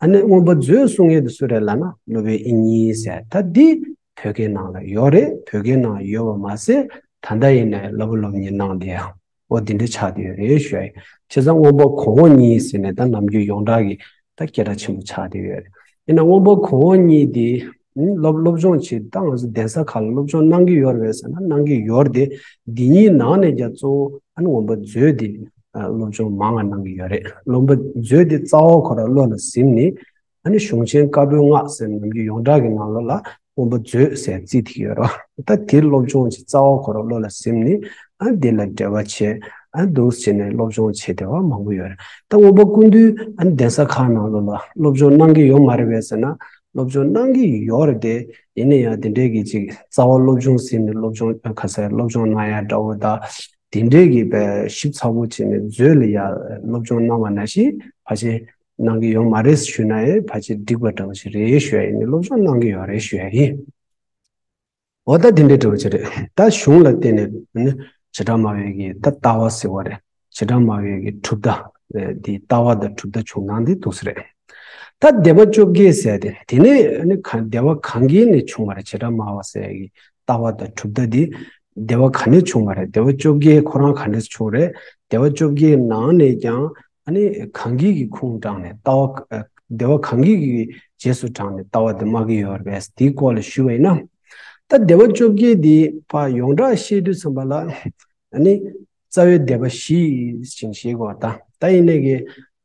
ཨ་ནི་མངོན་པ་མཛོད་གསུང་མཁན་དེ་སུ་རེད་ལབ་ན་སློབ་དཔོན་དབྱིག་གཉེན་ཟེར། ད་འདི་བོད་སྐད་ནང་ལ་ཡོད་རེད། བོད་སྐད་ནང་ཡོད་པ་མ་ཟད་ད་ལྟ་ཡིན་ནའི་སློབ་དཔོན་སློབ་གཉེར་གནང་བསྡད་ཡ། འོ་འདི་འདྲ་ཆགས་བསྡད་ཡོད་རེད་ཞུ་ཡ་ཡིན། བྱས་ཙང་མངོན་པ་གོང་འོག་གཉིས་ཟེར་ནས་ད་ནམ་རྒྱུན་ཡོངས་གྲགས་ཀྱི་ད་སྐད་གྲགས་ཆེན་པོ་ཆགས་བསྡད་ཡོད་རེད། ཡིན་ན་མངོན་པ་གོང་འོག་གཉིས་འདི་སློབ་སློབ་སྦྱོང་བྱེད་ད་ང་ཚོ་གདན་ས་ཁག་ལ་སློབ་སྦྱོང་གནང་གི་ཡོད་རེད་ཟེར་ན་གནང་གི་ཡོད་རེད་དེ། འདི་གཉིས་ནང་ནས་ཀྱང་གཙོ་བོ་ཨ་ནི་མངོན་པ་མཛོད་འདི་སློབ་སྦྱོང་མང་བ་གནང་གི་ཡོད་རེད། མངོན་པ་མཛོད་འདི་རྩ་བ་ཁོ་རང་བློ་ལ་ཟིན་ནས། ཨ་ནི་གཞུང་ཆེན་བཀའ་པོད་ལྔ་ཟེར་ནམ་རྒྱུན་ཡོངས་གྲགས་ཀྱི་ནང་ལོགས་ལ་མངོན་པ་མཛོད་ཟེར་བརྩིས་ཐིག་ཡོད་རེད། ད་དེ་སློབ་སྦྱོང་ཅིག་རྩ་བ་ཁོ་རང་བློ་ལ་ཟིན་ནས་ཨ་འདི་ལ་འབྲེལ་བ་བྱས་ཨ་འདུག་བྱས་ནས་སློབ་སྦྱོང་བྱས་བསྡད་པ་མང་པོ་ཡོད་རེད། ད་མངོན་པ་ཀུན་བཏུས་ཨ་ནི་གདན་ས་ཁག་ནང་ལོགས་ལ་སློབ་སྦྱོང་གནང་གི་ཡོད་མ་རེད་པས་ཟེར་ན་སློབ་སྦྱོང་གནང་གི་ཡོད་རེད་དེ། ཡིན་ན་ཡང་དེ་འདྲའི་གི་ཅིག་རྩ་བ་སློབ་སྦྱོང་ཟིན་ནས་སློབ་སྦྱོང་ཁ་གསལ་སློབ་སྦྱོང་གནང་ཡ་འདྲ་བོ་ད་དེ་འདྲའི་གི་ཞིབ་ཚགས་པོ་བྱས་ནས་མཛོད་ལ་ཡ་སློབ་སྦྱོང་གནང་བ་ནང་བཞིན་ཕལ་ཆེར། གནང་གི་ཡོད་མ་རེད་ཞུས་ན་ཡང་ཕལ་ཆེར་འགྲིག་པ་འདྲ་བོ་ཞིག་རེད་ཞུ་ཡ་ཡིན། སློབ་སྦྱོང་གནང་གི་ཡོད་རེད་ཞུ་ཡ་ཡིན། འོ་ད་དེ་འདྲའི་འདྲ་བོ་ཞིག་རེད། ད་གཞུང་ལ་བརྟེན་ནས་ནི་བྱེ་བྲག་སྨྲ་བའི་གི་ད་ལྟ་བ་ཟེར་བ་རེད། བྱེ་བྲག་སྨྲ་བའི་གི་གྲུབ་མཐའ་འདི་ལྟ་བ་དང་གྲུབ་མཐའ་བྱུང་སྟངས་འདི་འདུག་སེ་རེད། ད་སྡེ་པ་བཅོ་བརྒྱད་ཟེར་ཏེ་དེ་ནས་ནི་ག་སྡེ་པ་གང་གི་ནས་བྱུང་བ་རེད། བྱེ་བྲག་སྨྲ་བ་ཟེར་ཡ་གི་ལྟ་བ་དང་གྲུབ་མཐའ་འདི་སྡེ་པ་ག་ནས་བྱུང་བ་རེད། སྡེ་པ་བཅོ་བརྒྱད་ཁོ་རང་ག་འདྲས་བྱུང་རེད། སྡེ་པ་བཅོ་བརྒྱད་ནང་ནས་ཀྱང་ཨ་ནི་གང་གི་གི་ཁུངས་དྲངས་ནས་ལྟ་བ་སྡེ་པ་གང་གི་གི་རྗེས་སུ་འབྲངས་ནས་ལྟ་བ་དེ་སྨྲ་གི་ཡོད་རེད་པས་དེའི་སྐོར་ལ་ཞུས་པ་ཡིན་ན། ད་སྡེ་པ་བཅོ་བརྒྱད་འདི་ཕར་ཡོངས་གྲགས་བཤད་དུས་ཙམ་པ་ལ་ཨ་ནི་རྩ་བའི་སྡེ་པ་བཞི་ཞེས་བཤད་དགོས་པ་དང་ད་ཡིན་ནའི་གི་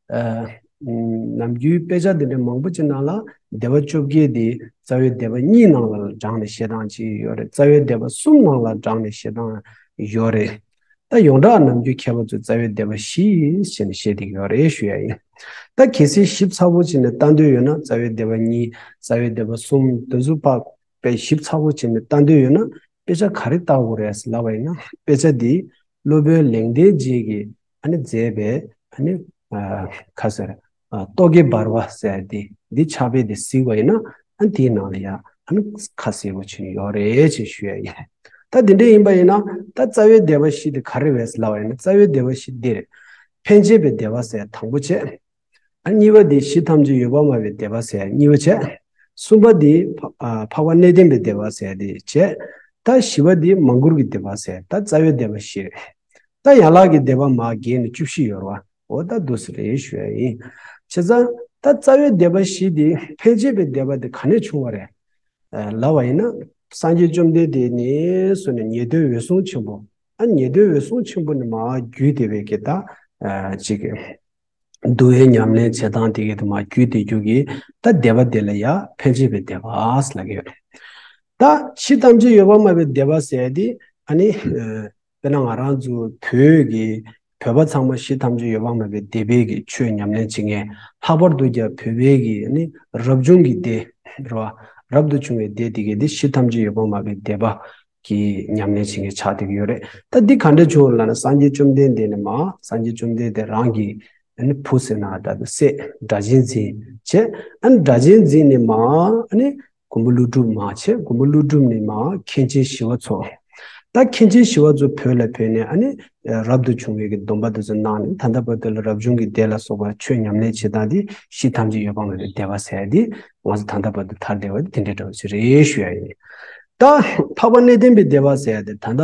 ཨ། ནམ་རྒྱུན་དཔེ་ཆ་འདི་འདྲ་མང་པོ་ཅིག་ནང་ལ་སྡེ་པ་བཅོ་བརྒྱད་དེ་རྩ་བའི་སྡེ་པ་གཉིས་ནང་ལ་བགྲངས་ནས་བཤད་སྟངས་ཅིག་ཡོད་རེད། རྩ་བའི་སྡེ་པ་གསུམ་ནང་ལ་བགྲངས་ནས་བཤད་སྟངས་ཡོད་རེད། ད་ཡོངས་གྲགས་ནམ་རྒྱུན་མཁས་པ་ཚོས་རྩ་བའི་སྡེ་པ་བཞི་ཞེས་ནས་བཤད་བསྡད་ཀྱི་ཡོད་རེད་ཞུ་ཡ་ཡིན། ད་གལ་སྲིད་ཞིབ་ཚགས་པོ་བྱས་ནས་ལྟ་འདོད་ཡོད་ན་རྩ་བའི་སྡེ་པ་གཉིས་རྩ་བའི་སྡེ་པ་གསུམ་དེ་ཚོ་ཕར་དཔེ་ཞིབ་ཚགས་པོ་བྱས་ནས་ལྟ་འདོད་ཡོད་ན་དཔེ་ཆ་ག་རེ་ལྟ་དགོས་རེད་ལབ་པ་ཡིན་ན་དཔེ་ཆ་འདི་སློབ་དཔོན་ལེགས་ལྡན་འབྱེད་ཀྱིས་ཨ་ནི་མཛད་པའི་ཨ་ནི་ཁ་ཟེར་རྟོག་གེ་འབར་བ་ཟེར་ཏེ་འདི་ཕྱག་དཔེ་འདི་གཟིགས་པ་ཡིན་ན་ཨ་ནི་དེའི་ནང་ལ་ཡང་ཨ་ནི་ཁ་གསལ་པོ་ཆེན་ཡོད་རེད་ཅེས་ཞུ་ཡ་ཡིན། ད་འདི་འདྲ་ཡིན་པ་ཡིན་ན་ད་རྩ་བའི་སྡེ་པ་བཞི་དེ་ག་རེ་རེད་ལབ་པ་ཡིན་ན་རྩ་བའི་སྡེ་པ་བཞི་འདི་རེད། འཕེན་བྱེད་པའི་སྡེ་པ་ཟེར་དང་པོ་བྱས། ཨ་གཉིས་པ་འདི་གཞི་ཐམས་ཅད་ཡོད་པར་སྨྲ་བའི་སྡེ་པ་ཟེར་གཉིས་པ་བྱས། གསུམ་པ་འདི་འཕགས་པ་གནས་བརྟན་པའི་སྡེ་པ་ཟེར་འདི་བྱས། ད་བཞི་པ་འདི་མང་གུར་གྱི་སྡེ་པ་ཟེར་ད་རྩ་བའི་སྡེ་པ་བཞི་རེད། ད་ཡན་ལག་གི་སྡེ་པ་མ་བརྒྱད་ནས་བཅུ་བཞི་ཡོད་རེད་བ། འོ་ད་འདུག་སེ་རེད་ཞུ་ཡ་ཡིན། བྱས་ཙང་ད་རྩ་བའི་སྡེ་པ་བཞི་འདི་འཕེན་བྱེད་པའི་སྡེ་པ་འདི་ག་ནས་བྱུང་བ་རེད། ལབ་པ་ཡིན་ན་སངས་རྒྱས་བཅོམ་ལྡན་འདས་ནས་བཟུང་ནས་ཉན་ཐོས་འོད་སྲུང་ཆེན་པོ་ཨ་ཉན་ཐོས་འོད་སྲུང་ཆེན་པོ་ནས་མར་བརྒྱུད་དེ་བས་ཀྱི་ད་ཅིག་འདུལ་བའི་ཉམས་ལེན་བྱེད་སྟངས་དེ་གའི་དུ་མ་བརྒྱུད་དེ་རྒྱུ་གི་ད་སྡེ་པ་དེ་ལ་ཡ་འཕེན་བྱེད་པའི་སྡེ་པ་ཟེར་ལབ་ཀྱི་ཡོད་རེད། ད་གཞི་ཐམས་ཅད་ཡོད་པར་སྨྲ་བའི་སྡེ་པ་ཟེར་དེ་ཨ་ནི་དཔེར་ན་ང་རང་ཚོ་བོད་ཀྱི་བོད་པ་ཚང་མ་གཞི་ཐམས་ཅད་ཡོད་པར་སྨྲ་བའི་སྡེ་པའི་གི་ཆོས་ཉམས་ལེན་བྱེད་མཁན་ལྷག་པར་དུ་ཀྱང་བོད་པའི་གི་ཨ་ནི་རབ་བྱུང་གི་སྡེ་རེད་བ། རབ་ཏུ་བྱུང་བའི་སྡེ་དེ་གའི་དེ་གཞི་ཐམས་ཅད་ཡོད་པར་སྨྲ་བའི་སྡེ་པ། གི་ཉམས་ལེན་བྱེད་མཁན་ཆགས་བསྡད་ཀྱི་ཡོད་རེད། ད་འདི་ག་འདྲ་བྱུང་ལབ་ན་སངས་རྒྱས་བཅོམ་ལྡན་འདས་ནས་མར་སངས་རྒྱས་བཅོམ་ལྡན་འདས་རང་གི་ཨ་ནི་བུ་ཟེར་ན་ད་དུ་སྲས་སྒྲ་གཅན་འཛིན་བྱས་ཨ་ནི་སྒྲ་གཅན་འཛིན་ནས་མར་ཨ་ནི་མགོན་པོ་ཀླུ་སྒྲུབ་མར་བྱས་མགོན་པོ་ཀླུ་སྒྲུབ་ནས་མར་མཁན་ཆེན་ཞི་བ་འཚོ། ད་མཁན་ཆེན་ཞི་བ་འཚོ་བོད་ལ་ཕེབས་ནས་ཨ་ནི་རབ་ཏུ་བྱུང་བའི་གི་སྡོམ་པ་དེ་ཚོ་གནང་ནས་ད་ལྟ་བར་དུ་ལ་རབ་བྱུང་གི་སྡེ་ལ་སོགས་པ་ཆོས་ཉམས་ལེན་བྱེད་སྟངས་དེ་གཞི་ཐམས་ཅད་ཡོད་པར་སྨྲ་བའི་སྡེ་པ་ཟེར་ཡ་དེ་ང་ཚོ་ད་ལྟ་བར་དུ་དར་བསྡད་པ་དེ་འདྲའི་འདྲ་བ་ཞིག་རེད་ཞུ་ཡ་ཡིན། ད་འཕགས་པ་གནས་བརྟན་པའི་སྡེ་པ་ཟེར་ཡ་དེ་ད་ལྟ་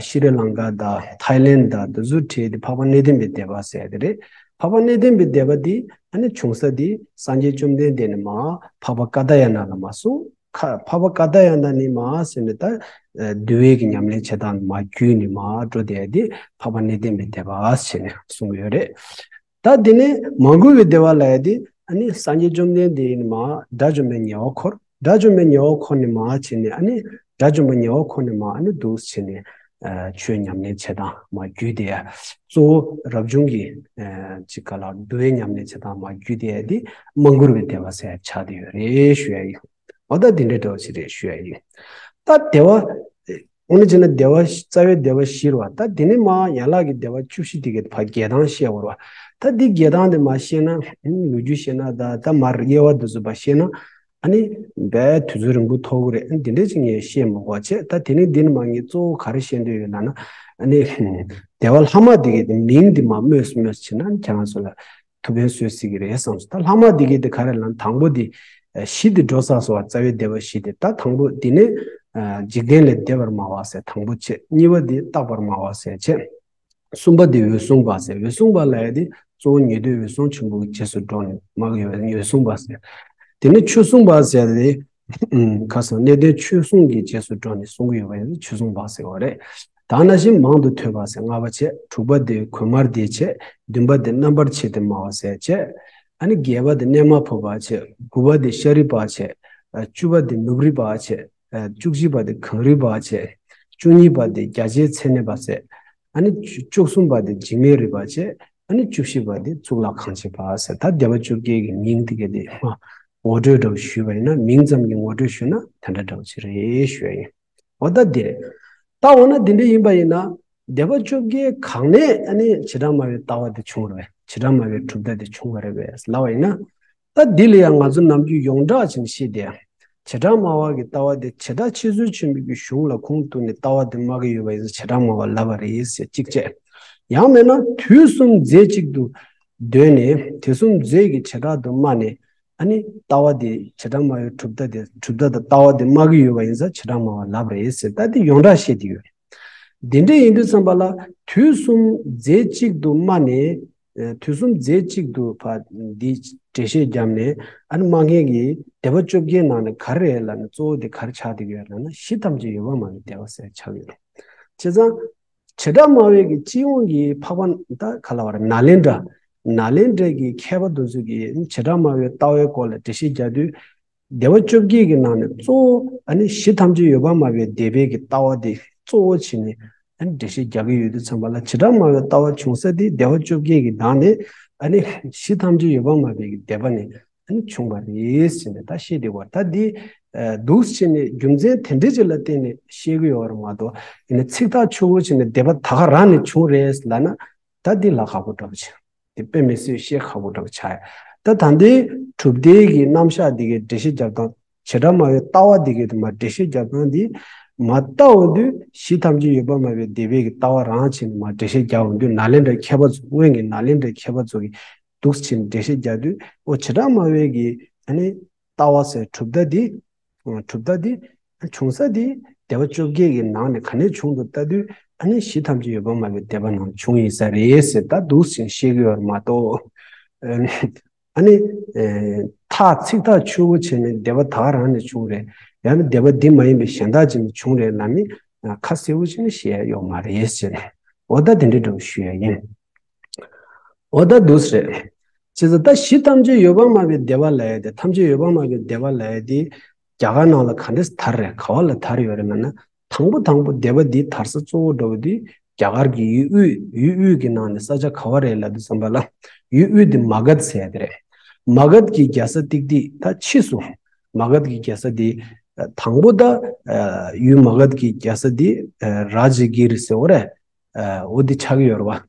ཤྲི་ལང་ཀ་དང་ཐའི་ལེན་དང་དེ་ཚོ་བྲིས་ཏེ་འཕགས་པ་གནས་བརྟན་པའི་སྡེ་པ་ཟེར་ཡ་དེ་རེད། འཕགས་པ་གནས་བརྟན་པའི་སྡེ་པ་དེ་ཨ་ནི་བྱུང་ས་དེ་སངས་རྒྱས་བཅོམ་ལྡན་འདས་ནས་མར་འཕགས་པ་ཀ་ཏྱ་ཡ་ན་ལ་མར་སོང་ ཁ་འཕགས་པ་ཀ་ཏྱ་ཡ་ན་ནི་མ་ཟེར་ནས་ད་འདུལ་བའི་གི་ཉམས་ལེན་བྱེད་སྟངས་མར་བརྒྱུད་ནས་མར་འགྲོ་བསྡད་དེ་འཕགས་པ་གནས་བརྟན་པའི་སྡེ་པ་ཟེར་ནས་གསུང་གི་ཡོད་རེད། ད་དེ་ནས་མ་གུས་པའི་སྡེ་པ་ལབ་ཡ་དེ་ཨ་ནི་སངས་རྒྱས་བཅོམ་ལྡན་འདས་ནི་མར་དགྲ་བཅོམ་པའི་ཉེ་བར་འཁོར། དགྲ་བཅོམ་པའི་ཉེ་བར་འཁོར་ནས་མར་བྱས་ནས་ཨ་ནི་དགྲ་བཅོམ་པའི་ཉེ་བར་འཁོར་ནས་མར་ཨ་ནི་འདུག་བྱས་ནས་ཨ་ཆོས་ཉམས་ལེན་བྱེད་སྟངས་མར་བརྒྱུད་དེ་ཡ། གཙོ་བོ་རབ་བྱུང་གི་ཨ་ཅིག་ག་ལ་འདུལ་བའི་ཉམས་ལེན་བྱེད་སྟངས་མར་བརྒྱུད་དེ་ཡ་དེ་མ་གུས་པའི་སྡེ་པ་ཟེར་ཆགས་བསྡད་ཡོད་རེད་ཞུ་ཡ་ཡིན། འོ་ད་དེ་འདྲའི་འདྲ་བ་ཞིག་རེད་ཞུ་ཡ་ཡིན། ད་སྡེ་པ། དངོས་གནས་བྱས་ན་སྡེ་པ་རྩ་བའི་སྡེ་པ་བཞི་རེད་བ། ད་དེ་ནས་མར་ཡན་ལག་གི་སྡེ་པ་བཅུ་བཞི་དེ་གའི་ཕར་རྒྱལ་ཐང་བཤད་དགོས་རེད་བ། ད་འདི་རྒྱལ་ཐང་དེ་མར་བཤད་ན་ལོ་རྒྱུས་བཤད་ན་ད་ད་མར་དབྱེ་བ་འདི་ཚོ་ཕར་བཤད་ན་ཨ་ནི་དཔེ་དུས་ཚོད་རིང་པོ་ཐོགས་ཀྱི་རེད། ཨ་ནི་འདི་འདྲས་ཅིག་ངས་བཤད་མ་དགོས་བྱས། ད་དེ་ནས་འདི་ནས་མར་ངས་གཙོ་བོ་ག་རེ་བཤད་འདོད་ཡོད་ལབ་ན། ཨ་ནི་སྡེ་པ་ལྷག་མ་དེ་གའི་དེ་མིང་དེ་མར་སྨོས་སྨོས་བྱས་ན་ཁྱེད་རང་ཚོ་ལ་ཐུགས་ཕན་གསོས་སྲིད་ཀྱི་རེད་བསམ་སོང་། ད་ལྷག་མ་འདི་གའི་དེ་ག་རེ་ལབ་ན། དང་པོ་དེ་ཨ་བཞི་དེ་འགྲོ་ཚར་སོང་བ། རྩ་བའི་སྡེ་པ་བཞི་དེ། ད་དང་པོ་འདི་ནི་ཨ་འཇིག་རྟེན་ལས་འདས་པར་སྨྲ་བ་ཟེར་དང་པོ་བྱས། གཉིས་པ་དེ་རྟག་པར་སྨྲ་བ་ཟེར་བྱས། གསུམ་པ་དེ་འོད་སྲུང་བ་ཟེར། འོད་སྲུང་བ་ལབ་ཡ་དེ་གཙོ་བོ་ཉན་ཐོས་འོད་སྲུང་ཆེན་པོ་གི་རྗེས་སུ་འགྲོ་ནས་སྨྲ་གི་ཡོད་པ་འོད་སྲུང་བ་ཟེར། དེ་ནི་ཆོས་སྲུང་བ་ཟེར་ཡ་དེ། ཁ་སང་གནས་བརྟན་ཆོས་སྲུང་གི་རྗེས་སུ་འགྲོ་ནས་གསུང་གི་ཡོད་པ་ཡིན་ན་ཆོས་སྲུང་བ་ཟེར་བ་རེད། ད་ནང་བཞིན་མང་དུ་ཐོས་པ་ཟེར་ལྔ་པ་བྱས། དྲུག་པ་དེ་གོས་དམར་དེ་བྱས། བདུན་པ་དེ་རྣམ་པར་ཕྱེ་སྟེ་སྨྲ་བ་ཟེར་བྱས། ཨ་ནི་བརྒྱད་པ་དེ་གནས་མལ་ཕབ་པ་བྱས། དགུ་པ་དེ་ཤཱ་རིའི་བུ་བྱས། བཅུ་པ་དེ་ནུབ་རིའི་བུ་བྱས། བཅུ་གཅིག་པ་དེ་གངས་རིའི་བུ་བྱས། བཅུ་གཉིས་པ་དེ་རྒྱ་ཆེའི་མཚན་གནས་པ་ཟེར། ཨ་ནི་བཅུ་བཅུ་གསུམ་པ་དེ་འཇིགས་མེད་རིགས་པ་བྱས། ཨ་ནི་བཅུ་བཞི་པ་དེ་གཙུག་ལག་ཁང་ཆེན་པ་ཟེར། ད་སྡེ་པ་བཅོ་བརྒྱད་ཀྱི་མིང་དེ་ག་དེ་མ་ངོ་སྤྲོད་འདྲ་བོ་ཞུས་པ་ཡིན་ན། མིང་ཙམ་གྱི་ངོ་སྤྲོད་ཞུས་ན་དེ་འདྲ་འདྲ་བོ་ཅིག་རེད་ཞུ་ཡ་ཡིན། འོ་ད་དེ་རེད། ད་འོ་ན་དེ་འདྲ་ཡིན་པ་ཡིན་ན་སྡེ་པ་བཅོ་བརྒྱད་གང་ནས་ཨ་ནི་བྱེ་བྲག་སྨྲ་བའི་ལྟ་བ་དེ་བྱུང་བ་རེད་པས། བྱེ་བྲག་སྨྲ་བའི་གྲུབ་མཐའ་དེ་བྱུང་བ་རེད་པས་ལབ་པ་ཡིན་ན། ད་འདི་ལ་ཡང་ང་ཚོ་ནམ་རྒྱུན་ཡོངས་གྲགས་བྱས་ནས་བཤད་བསྡད་ཡ། བྱེ་བྲག་སྨྲ་བ་གི་ལྟ་བ་དེ་བྱེ་བྲག་ཕྱིས་གསོལ་ཆེན་པོའི་གི་གཞུང་ལ་ཁུངས་གཏུགས་ནས་ལྟ་བ་དེ་སྨྲ་གི་ཡོད་པ་ཡིན་ཙང་བྱེ་བྲག་སྨྲ་བ་ལབ་པ་རེད་ཟེར་གཅིག་བྱས། ཡང་མིན་ན་དུས་གསུམ་རྫས་གཅིག་ཏུ་འདོད་ནས་དུས་གསུམ་རྫས་ཀྱི་བྱེ་བྲག་ཏུ་སྨྲ་ནས། ཨ་ནི་ལྟ་བ་དེ་བྱེ་བྲག་སྨྲ་བའི་གྲུབ་མཐའ་དེ་གྲུབ་མཐའ་དང་ལྟ་བ་དེ་སྨྲ་གི་ཡོད་པ་ཡིན་ཙང་བྱེ་བྲག་སྨྲ་བ་ལབ་རེད་ཟེར། ད་དེ་ཡོངས་གྲགས་བཤད་དེ་ཡོད། དེ་འདྲ་ཡིན་དུས་ཙམ་པ་ལ་དུས་གསུམ་རྫས་གཅིག་ཏུ་སྨྲ་ནས། ཨ་དུས་གསུམ་རྫས་གཅིག་ཏུ་ཕར་འདི་འགྲེལ་བཤད་བརྒྱབ་ནས་ཨ་ནི་སྨྲ་མཁན་གྱི་སྡེ་པ་བཅོ་བརྒྱད་ནང་ནས་ག་རེ་རེད་ལབ་ན། གཙོ་བོ་དེ་ག་རེ་ཆགས་བསྡད་ཀྱི་ཡོད་ལབ་ན་གཞི་ཐམས་ཅད་ཡོད་པར་སྨྲ་བའི་སྡེ་པ་ཟེར་ཆགས་ཡོད། བྱས་ཙང་། བྱེ་བྲག་སྨྲ་བའི་གི་སྤྱི་ཡོངས་ཀྱི་འཕགས་པ་ད་ག་ལབ་དགོས་རེད། ནཱ་ལེནྡྲ། ནཱ་ལེནྡྲའི་གི་མཁས་པ་དེ་ཚོ་གིས་བྱེ་བྲག་སྨྲ་བའི་ལྟ་བའི་སྐོར་ལ་འགྲེལ་བཤད་རྒྱག་དུས། སྡེ་པ་བཅོ་བརྒྱད་ཀྱི་ནང་ནས་གཙོ་བོ་ཨ་ནི་གཞི་ཐམས་ཅད་ཡོད་པར་སྨྲ་བའི་སྡེ་པའི་གི་ལྟ་བ་དེ་གཙོ་བོ་བྱས་ནས་ཨ་ནི་འགྲེལ་བཤད་རྒྱག་གི་ཡོད་དུས་ཙམ་པ་ལ། བྱེ་བྲག་སྨྲ་བའི་ལྟ་བ་བྱུང་ས་དེ་སྡེ་པ་བཅོ་བརྒྱད་ཀྱི་ནང་ནས་ཨ་ནི་གཞི་ཐམས་ཅད་ཡོད་པར་སྨྲ་བའི་གི་སྡེ་པ་ནས་ཨ་ནི་བྱུང་བ་རེད་ཟེར་ནས་ད་བཤད་བསྡད་ཀྱི་ཡོད། ད་འདི་ཨ་འདུག་སེ་བྱས་ནས་རྒྱུ་མཚན་དེ་འདྲ་ཅིག་ལ་བརྟེན་ནས་བཤད་ཀྱི་ཡོད་རེད་མ་གཏོགས། ཡིན་ན་ཚིག་ཐག་ཆོད་པོ་བྱས་ནས་སྡེ་པ་ད་ག་རང་ནས་བྱུང་རེད་ལབ་ན། ད་འདི་ལབ་ཁག་པོ་འདྲ་པོ་ཅིག་དེ་དཔེ་མི་སྲིད་བཤད་ཁག་པོ་འདྲ་པོ་ཆགས་ཡ། ད་ད་ལྟའི་གྲུབ་མཐའི་གི་རྣམ་གཞག་འདི་གའི་འགྲེལ་བཤད་རྒྱབ་སྟངས། བྱེ་བྲག་སྨྲ་བའི་ལྟ་བ་འདི་གའི་དེ་མར་འགྲེལ་བཤད་རྒྱབ་སྟངས་འདི་མར་ལྟ་འོང་དུས་གཞི་ཐམས་ཅད་ཡོད་པར་སྨྲ་བའི་སྡེ་པའི་གི་ལྟ་བ་རང་བྱས་ནས་མར་འགྲེལ་བཤད་རྒྱག་འོང་དུས། ནཱ་ལེནྡྲའི་མཁས་པ་ཚོ། སྔོན་གྱི་ནཱ་ལེནྡྲའི་མཁས་པ་ཚོ་གིས་འདུག་སེ་བྱས་ནས་འགྲེལ་བཤད་རྒྱག་དུས། ཨོ་བྱེ་བྲག་སྨྲ་བའི་གི་ཨ་ནི་ལྟ་བ་ཟེར་གྲུབ་མཐའ་འདི། གྲུབ་མཐའ་འདི་བྱུང་ས་འདི་སྡེ་པ་བཅོ་བརྒྱད་ཀྱི་ནང་ནས་ག་ནས་བྱུང་འདུག་ལྟ་དུས། ཨ་ནི་གཞི་ཐམས་ཅད་ཡོད་པར་སྨྲ་བའི་སྡེ་པ་ནང་བྱུང་ཡིན་ས་རེད་ཟེར་ད་འདུག་སེ་བཤད་ཀྱི་ཡོད་རེད་མ་གཏོགས། ཨ་ནི་ཨ་ཐག་ཚིག་ཐག་ཆོད་པོ་བྱས་ནས་སྡེ་པ་ད་ག་རང་ནས་བྱུང་རེད། ཡང་ན་སྡེ་པ་འདི་མ་ཡིན་པའི་གཞན་དག་ཅིག་ནས་བྱུང་རེད་ལབ་ནི་ཁ་གསལ་པོ་བྱས་ནས་བཤད་ཡ་ཡོད་མ་རེད་ཟེར་ནས། འོ་ད་དེ་འདྲའི་འདྲ་བོ་ཞུ་ཡ་ཡིན། འོ་ད་འདུག་སེ་རེད། བྱས་ཙང་ད་གཞི་ཐམས་ཅད་ཡོད་པར་སྨྲ་བའི་སྡེ་པ་ལབ་ཡ་དེ། ཐམས་ཅད་ཡོད་པར་སྨྲ་བའི་སྡེ་པ་ལབ་ཡ་དེ་རྒྱ་གར་ནང་ལ་ག་འདྲས་དར་རེད། ག་བ་ལ་དར་ཡོད་རེད་ལབ་ན། དང་པོ་དང་པོ་སྡེ་པ་འདི་དར་ས་གཙོ་བོ་འདྲ་བོ་འདི་རྒྱ་གར་གྱི་ཡུལ་དབུས། ཡུལ་དབུས་ཀྱི་ནང་ནས་ས་ཆ་ག་བ་རེད་ལབ་དུས་ཙམ་པ་ལ། ཡུལ་དབུས་འདི་མ་གྷ་ཟེར་ཡ་དེ་རེད། མ་གྷ་གི་རྒྱལ་ས་ཏིག་ཏིག་ད་ཕྱིས་སུ་མ་གྷ་གི་རྒྱལ་ས་འདི། དང་པོ་ད་ཡུལ་མ་གྷ་གི་རྒྱལ་ས་འདི་རཱ་ཇི་གིར་ཟེར་བ་རེད། འོ་འདི་ཆགས་ཀྱི་ཡོད་རེད་བ།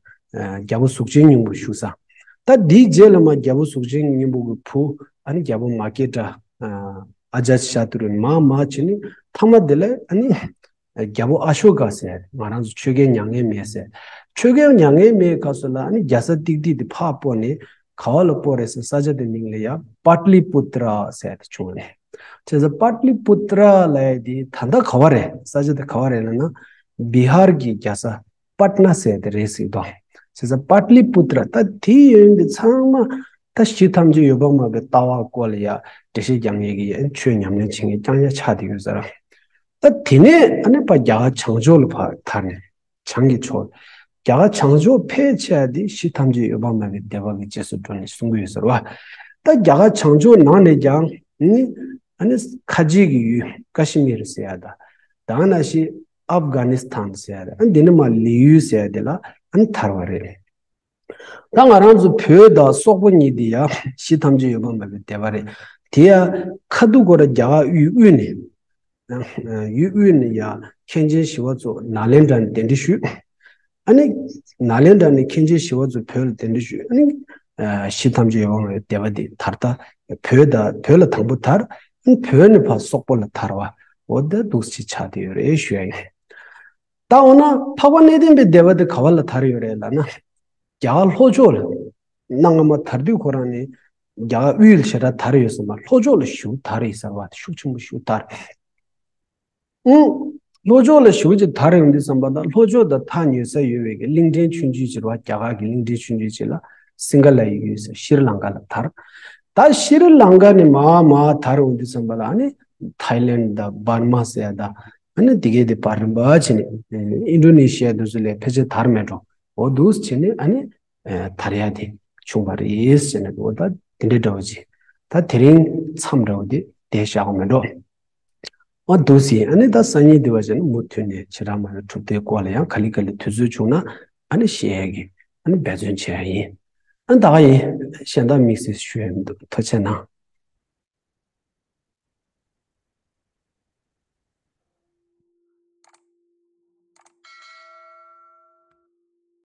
རྒྱལ་པོ་གཟུགས་ཅན་སྙིང་པོ་བཞུགས་ས། ད་འདིའི་རྗེས་ལ་མར་རྒྱལ་པོ་གཟུགས་ཅན་སྙིང་པོ་གི་བུ་ཨ་ནི་རྒྱལ་པོ་མ་སྐྱེས་དགྲ་ཨ་ཇཱ་ཤ་ཏུ་རུ་མར་མར་བྱས་ནས་མཐའ་མ་དེ་ལ་ཨ་ནི་རྒྱལ་པོ་ཨ་ཤོ་ཀ་ཟེར། ང་རང་ཚོ་ཆོས་རྒྱལ་མྱ་ངན་མེད་ཟེར། ཆོས་རྒྱལ་མྱ་ངན་མེད་སྐབས་སུ་ལ་ཨ་ནི་རྒྱལ་ས་ཏིག་ཏིག་དེ་ཕར་སྤོ་ནས་ག་བ་ལ་སྤོ་རེད་ཟེར། ས་ཆ་དེ་མིང་ལ་ཡ་པཱ་ཏ་ལི་པུ་ཏྲ་ཟེར་དེ་བྱུང་བ་རེད། བྱས་ཙང་པཱ་ཏ་ལི་པུ་ཏྲ་ལབ་ཡ་དེ་ད་ལྟ་ག་བ་རེད། ས་ཆ་དེ་ག་བ་རེད་ལབ་ན་བི་ཧར་གྱི་རྒྱལ་ས་པཊ་ན་ཟེར་དེ་རེད་ཟེར་དོ། བྱས་ཙང་པཱ་ཏ་ལི་པུ་ཏྲ་ད་དེའི་ཡུལ་འདི་ཚང་མ་ ད་གཞི་ཐམས་ཅད་ཡོད་པར་སྨྲ་བའི་ལྟ་བ་སྐོར་ལ་ཡ་འགྲེལ་བཤད་རྒྱག་མཁན་གྱི་ཡ་ཆོས་ཉམས་ལེན་བྱེད་མཁན་རྐྱང་རྐྱང་ཆགས་བསྡད་ཡོད་ཟེར། ད་དེ་ནས་ཨ་ནི་ཕར་རྒྱ་གར་བྱང་ཕྱོགས་ལ་ཕར་དར་ནས། བྱང་གི་ཕྱོགས། རྒྱ་གར་བྱང་ཕྱོགས་ཕལ་ཆེ་བ་དེ་གཞི་ཐམས་ཅད་ཡོད་པར་སྨྲ་བའི་སྡེ་པ་གི་རྗེས་སུ་འགྲོ་ནས་གསུང་གི་ཡོད་ཟེར་བ། ད་རྒྱ་གར་བྱང་ཕྱོགས་ནང་ནས་ཀྱང་ནི་ཨ་ནི་ཁ་ཆེ་གི་ཡུལ་ཀ་ཤི་མིར་ཟེར་ཡ་ད། ད་ག་ནང་བཞིན་ཨབ་གྷ་ནི་སི་ཐན་ཟེར་ཡ་ད། ཨ་ནི་འདི་ནི་མར་ལི་ཡུལ་ཟེར་ཡ་དེ་ལ་ཨ་ནི་དར་བ་རེད། ད་ང་རང་ཚོ་བོད་དང་སོག་པོ་གཉིས་དེ་ཡང་གཞི་ཐམས་ཅད་ཡོད་པར་སྨྲ་བའི་སྡེ་པ་རེད། དེ་ཡང་ཁ་ཐུག་ཁོ་ར་རྒྱ་གར་ཡུལ་དབུས་ནས། ཡུལ་དབུས་ནས་ཡང་མཁན་ཆེན་ཞི་བ་འཚོ་ནཱ་ལེནྡྲ་ནས་གདན་འདྲེན་ཞུས། ཨ་ནི་ནཱ་ལེནྡྲ་ནས་མཁན་ཆེན་ཞི་བ་འཚོ་བོད་ལ་གདན་འདྲེན་ཞུས། ཨ་ནི་གཞི་ཐམས་ཅད་ཡོད་པར་སྨྲ་བའི་སྡེ་པ་དེ་དར། ད་བོད་དང་བོད་ལ་དང་པོ་དར། ཨ་ནི་བོད་ནས་ཕར་སོག་པོ་ལ་དར་བ། འོ་ད་འདུག་སེ་ཆགས་བསྡད་ཡོད་རེད་ཞུ་ཡ་ཡིན། ད་འོ་ན་འཕགས་པ་གནས་བརྟན་པའི་སྡེ་པ་དེ་ག་བ་ལ་དར་ཡོད་རེད་ལབ་ན། རྒྱ་གར་ལྷོ་ཕྱོགས་ལ། གནའ་སྔ་མ་དར་དུས་ཁོ་རང་ནི་རྒྱ་གར་དབུས་ལ་ཞེ་དྲག་དར་ཡོད་ས་མ། ལྷོ་ཕྱོགས་ལ་ཞེ་པོ་དར་ཡོད་ས་རེད་བ། ཤུགས་ཆེན་པོ་ཞེ་པོ་དར། ཨུ། ལྷོ་ཕྱོགས་ལ་ཞེ་པོ་ཅིག་དར་ཡོང་དུས་ཙམ་པ་དང་། ལྷོ་ཕྱོགས་དང་ཐག་ཉེ་ས་ཡོད་པའི་གི་གླིང་ཕྲན་ཆུང་ཆུང་ཅིག་རེད་བ། རྒྱ་གར་གྱི་གླིང་ཕྲན་ཆུང་ཆུང་ཅིག་ལ་སིང་ག་ལ་ཡི་ཡོད་ས་ཤྲི་ལང་ཀ་ལ་དར། ད་ཤྲི་ལང་ཀ་ནས་མར་མར་དར་ཡོང་དུས་ཙམ་པ་ལ་ཨ་ནི་ཐའི་ལེནཌ་དང་འབར་མ་ཟེར་ཡ་དང་། ཨ་ནི་དེ་གའི་དེ་བར་རིམ་པ་བྱས་ནས་ཨིན་ཌོ་ནེ་ཤི་ཡ་དེ་ཚོ་ལ་ཕལ་ཆེར་དར་མེད་འགྲོ། འོ་འདུག་སེ་བྱས་ནས་ཨ་ནི་ཨ་དར་ཡ་དེ་བྱུང་བ་རེད་ཟེར་ནས། འོ་ད་དེ་འདྲ་འདྲ་བོ་ཅིག་ད་དེ་རིང་མཚམས་འདྲ་བོ་དེ་བསྡད་བཞག་གི་མེད་འགྲོ། འོ་འདུག་སེ་ཨ་ནི་ད་སང་ཉིན་དེ་བ་བྱས་ན་མུ་མཐུད་ནས་བྱེ་བྲག་སྨྲ་བའི་གྲུབ་མཐའི་སྐོར་ལ་ཡང་ག་ལེ་ག་ལེ་དུས་ཚོད་བྱུང་ན་ཨ་ནི་བཤད་ཡ་གི་ཨ་ནི་འབད་བརྩོན་བྱེད་ཡ་ཡིན། ཨ་ནི་ད་ག་ཡིན། གཞན་དག་དམིགས་བསལ་ཞུ་ཡ་མི་འདུག་ཐུགས་རྗེ་གནང་།